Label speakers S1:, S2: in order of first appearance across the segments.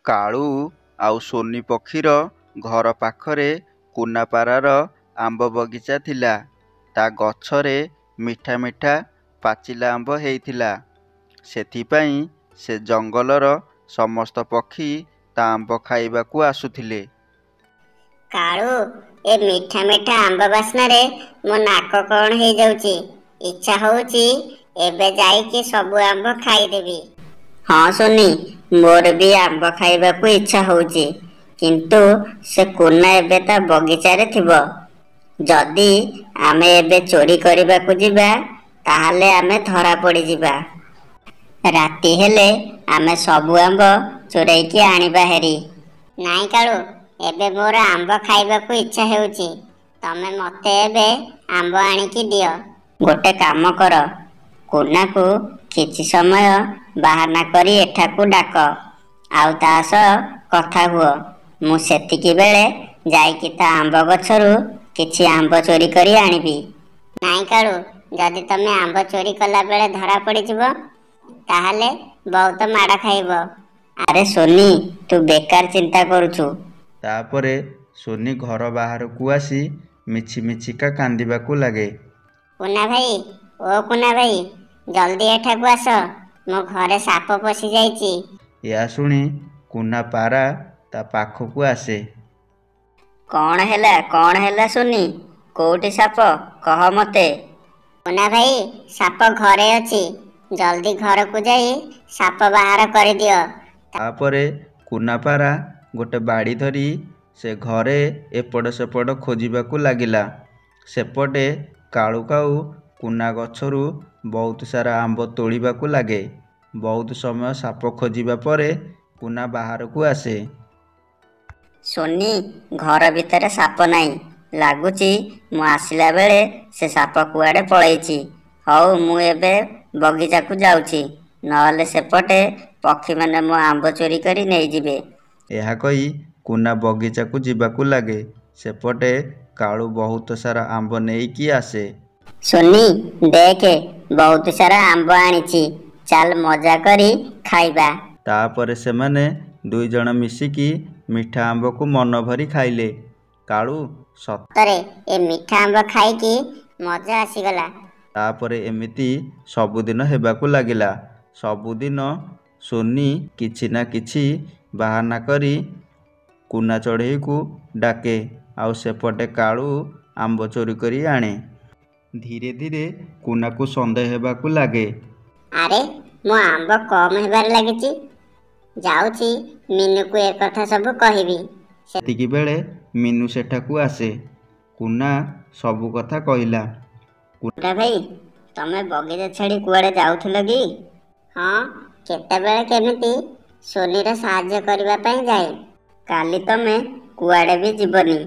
S1: କାଳୁ ଆଉ ସୋନି ପକ୍ଷୀର ଘର ପାଖରେ କୁନା ପାରାର ଆମ୍ବ ବଗିଚା ଥିଲା। ତା ଗଛରେ ମିଠା ମିଠା ପାଚିଲା ଆମ୍ବ ହେଇଥିଲା। ସେଥିପାଇଁ ସେ ଜଙ୍ଗଲର ସମସ୍ତ ପକ୍ଷୀ ତା ଆମ୍ବ ଖାଇବାକୁ ଆସୁଥିଲେ।
S2: କାଳୁ, ଏ ମିଠା ମିଠା ଆମ୍ବ ବାସ୍ନାରେ ମୋ ନାକ କ'ଣ ହେଇଯାଉଛି। ଇଚ୍ଛା ହଉଛି ଏବେ ଯାଇକି ସବୁ ଆମ୍ବ ଖାଇଦେବି। ହଁ ସୋନି, ମୋର ବି ଆମ୍ବ ଖାଇବାକୁ ଇଚ୍ଛା ହଉଛି। କିନ୍ତୁ ସେ କୁନା ଏବେ ତା ବଗିଚାରେ ଥିବ। ଯଦି ଆମେ ଏବେ ଚୋରି କରିବାକୁ ଯିବା, ତାହେଲେ ଆମେ ଧରା ପଡ଼ିଯିବା। ରାତି ହେଲେ ଆମେ ସବୁ ଆମ୍ବ ଚୋରେଇକି ଆଣିବା ହେରି। ନାଇଁ କାଳୁ, ଏବେ ମୋର ଆମ୍ବ ଖାଇବାକୁ ଇଚ୍ଛା ହେଉଛି। ତମେ ମୋତେ ଏବେ ଆମ୍ବ ଆଣିକି ଦିଅ। ଗୋଟେ କାମ କର, କୁନାକୁ କିଛି ସମୟ ବାହାନା କରି ଏଠାକୁ ଡାକ, ଆଉ ତା ସହ କଥା ହୁଅ। ମୁଁ ସେତିକି ବେଳେ ଯାଇକି ତା ଆମ୍ବ ଗଛରୁ କିଛି ଆମ୍ବ ଚୋରି କରି ଆଣିବି। ନାଇଁ କାଳୁ, ଯଦି ତମେ ଆମ୍ବ ଚୋରି କଲା ବେଳେ ଧରା ପଡ଼ିଯିବ, ତାହେଲେ ବହୁତ ମାଡ଼ ଖାଇବ। ଆରେ ସୋନି, ତୁ ବେକାର ଚିନ୍ତା କରୁଛୁ।
S1: ତାପରେ ସୋନି ଘର ବାହାରକୁ ଆସି ମିଛି ମିଛିକା କାନ୍ଦିବାକୁ ଲାଗେ।
S2: କୁନା ଭାଇ, ଓ କୁନା ଭାଇ, ଜଲ୍ଦି ଏଠାକୁ ଆସ, ମୋ ଘରେ ସାପ ପଶିଯାଇଛି।
S1: ଏହା ଶୁଣି କୁନା ପାରା ତା ପାଖକୁ ଆସେ।
S2: କ'ଣ ହେଲା, କ'ଣ ହେଲା ସୋନି? କୋଉଠି ସାପ, କହ ମତେ। କୁନା ଭାଇ, ସାପ ଘରେ ଅଛି। ଜଲ୍ଦି ଘରକୁ ଯାଇ ସାପ ବାହାର କରିଦିଅ।
S1: ତାପରେ କୁନା ପାରା ଗୋଟେ ବାଡ଼ି ଧରି ସେ ଘରେ ଏପଟ ସେପଟ ଖୋଜିବାକୁ ଲାଗିଲା। ସେପଟେ କାଳୁ କାଉ କୁନା ଗଛରୁ ବହୁତ ସାରା ଆମ୍ବ ତୋଳିବାକୁ ଲାଗେ। ବହୁତ ସମୟ ସାପ ଖୋଜିବା ପରେ କୁନା ବାହାରକୁ ଆସେ।
S2: ସୋନି, ଘର ଭିତରେ ସାପ ନାହିଁ। ଲାଗୁଛି ମୁଁ ଆସିଲା ବେଳେ ସେ ସାପ କୁଆଡ଼େ ପଳେଇଛି। ହଉ, ମୁଁ ଏବେ ବଗିଚାକୁ ଯାଉଛି, ନହେଲେ ସେପଟେ ପକ୍ଷୀମାନେ ମୋ ଆମ୍ବ ଚୋରି କରି ନେଇଯିବେ।
S1: ଏହା କହି କୁନା ବଗିଚାକୁ ଯିବାକୁ ଲାଗେ। ସେପଟେ କାଳୁ ବହୁତ ସାରା ଆମ୍ବ ନେଇକି ଆସେ।
S2: ସୋନି, ଦେଖେ, ବହୁତ ସାରା ଆମ୍ବ ଆଣିଛି। ଚାଲ ମଜା କରି ଖାଇବା।
S1: ତାପରେ ସେମାନେ ଦୁଇଜଣ ମିଶିକି ମିଠା ଆମ୍ବକୁ ମନ ଭରି ଖାଇଲେ। କାଳୁ
S2: ସତରେ ଏ ମିଠା ଆମ୍ବ ଖାଇକି ମଜା ଆସିଗଲା।
S1: ତାପରେ ଏମିତି ସବୁଦିନ ହେବାକୁ ଲାଗିଲା। ସବୁଦିନ ସୋନି କିଛି ନା କିଛି ବାହାନା କରି କୁନା ଚଢ଼େଇକୁ ଡାକେ, ଆଉ ସେପଟେ କାଳୁ ଆମ୍ବ ଚୋରି କରି ଆଣେ। ଧୀରେ ଧୀରେ କୁନାକୁ ସନ୍ଦେହ ହେବାକୁ ଲାଗେ।
S2: ଆରେ, ମୋ ଆମ୍ବ କମ୍ ହେବାରେ ଲାଗିଛି। ଯାଉଛି ମିନୁକୁ ଏକଥା ସବୁ କହିବି।
S1: ସେତିକି ବେଳେ ମିନୁ ସେଠାକୁ ଆସେ। କୁନା ସବୁ କଥା କହିଲା।
S2: କୁନା ଭାଇ, ତମେ ବଗିଚା ଛାଡ଼ି କୁଆଡ଼େ ଯାଉଥିଲ କି? ହଁ, କେତେବେଳେ କେମିତି ସୋନିର ସାହାଯ୍ୟ କରିବା ପାଇଁ ଯାଏ। କାଲି ତମେ କୁଆଡ଼େ ବି ଯିବନି।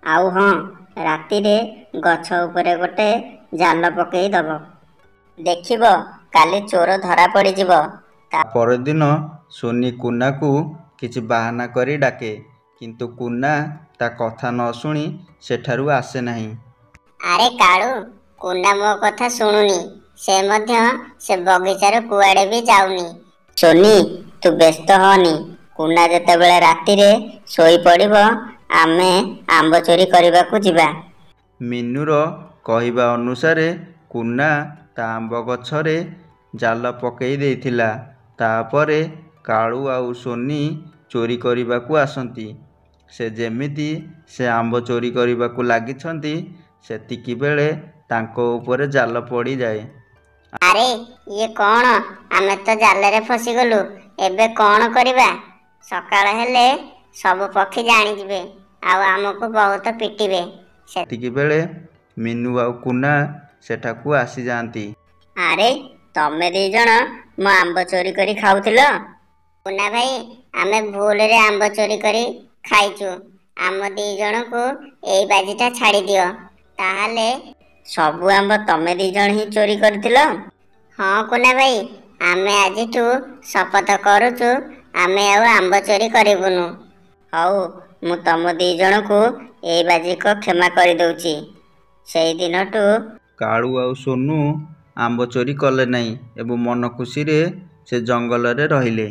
S2: ଆଉ ହଁ, ରାତିରେ ଗଛ ଉପରେ ଗୋଟେ ଜାଲ ପକେଇ ଦବ। ଦେଖିବ କାଲି ଚୋର ଧରା ପଡ଼ିଯିବ।
S1: ତା ପରଦିନ ସୋନି କୁନାକୁ କିଛି ବାହାନା କରି ଡାକେ, କିନ୍ତୁ କୁନା ତା କଥା ନ ଶୁଣି ସେଠାରୁ ଆସେ ନାହିଁ।
S2: ଆରେ କାଳୁ, କୁନା ମୋ କଥା ଶୁଣୁନି। ସେ ମଧ୍ୟ ସେ ବଗିଚାରୁ କୁଆଡ଼େ ବି ଯାଉନି। ସୋନି, ତୁ ବ୍ୟସ୍ତ ହଅନି। କୁନା ଯେତେବେଳେ ରାତିରେ ଶୋଇପଡ଼ିବ, ଆମେ ଆମ୍ବ ଚୋରି କରିବାକୁ ଯିବା।
S1: ମିନୁର କହିବା ଅନୁସାରେ କୁନା ତା ଆମ୍ବ ଗଛରେ ଜାଲ ପକେଇ ଦେଇଥିଲା। ତାପରେ କାଳୁ ଆଉ ସୋନି ଚୋରି କରିବାକୁ ଆସନ୍ତି। ସେ ଯେମିତି ସେ ଆମ୍ବ ଚୋରି କରିବାକୁ ଲାଗିଛନ୍ତି, ସେତିକି ବେଳେ ତାଙ୍କ ଉପରେ ଜାଲ ପଡ଼ିଯାଏ।
S2: ଆରେ ଇଏ କ'ଣ? ଆମେ ତ ଜାଲରେ ଫସିଗଲୁ। ଏବେ କ'ଣ କରିବା? ସକାଳ ହେଲେ ସବୁ ପକ୍ଷୀ ଜାଣିଯିବେ, ଆଉ ଆମକୁ ବହୁତ ପିଟିବେ।
S1: ସେତିକି ବେଳେ ମିନୁ ଆଉ କୁନା ସେଠାକୁ ଆସିଯାଆନ୍ତି।
S2: ଆରେ, ତମେ ଦି ଜଣ ମୋ ଆମ୍ବ ଚୋରି କରି ଖାଉଥିଲ? କୁନା ଭାଇ, ଆମେ ଭୁଲରେ ଆମ୍ବ ଚୋରି କରି ଖାଇଛୁ। ଆମ ଦି ଜଣଙ୍କୁ ଏଇ ବାଜିଟା ଛାଡ଼ିଦିଅ। ତାହେଲେ ସବୁ ଆମ୍ବ ତମେ ଦି ଜଣ ହିଁ ଚୋରି କରିଥିଲ? ହଁ କୁନା ଭାଇ, ଆମେ ଆଜିଠୁ ଶପଥ କରୁଛୁ, ଆମେ ଆଉ ଆମ୍ବ ଚୋରି କରିବୁନୁ। ହଉ, ମୁଁ ତମ ଦି ଜଣକୁ ଏଇ ବାଜିକ କ୍ଷମା କରିଦେଉଛି। ସେଇ ଦିନଠୁ
S1: କାଳୁ ଆଉ ସୋନୁ ଆମ୍ବ ଚୋରି କଲେ ନାହିଁ ଏବଂ ମନ ଖୁସିରେ ସେ ଜଙ୍ଗଲରେ ରହିଲେ।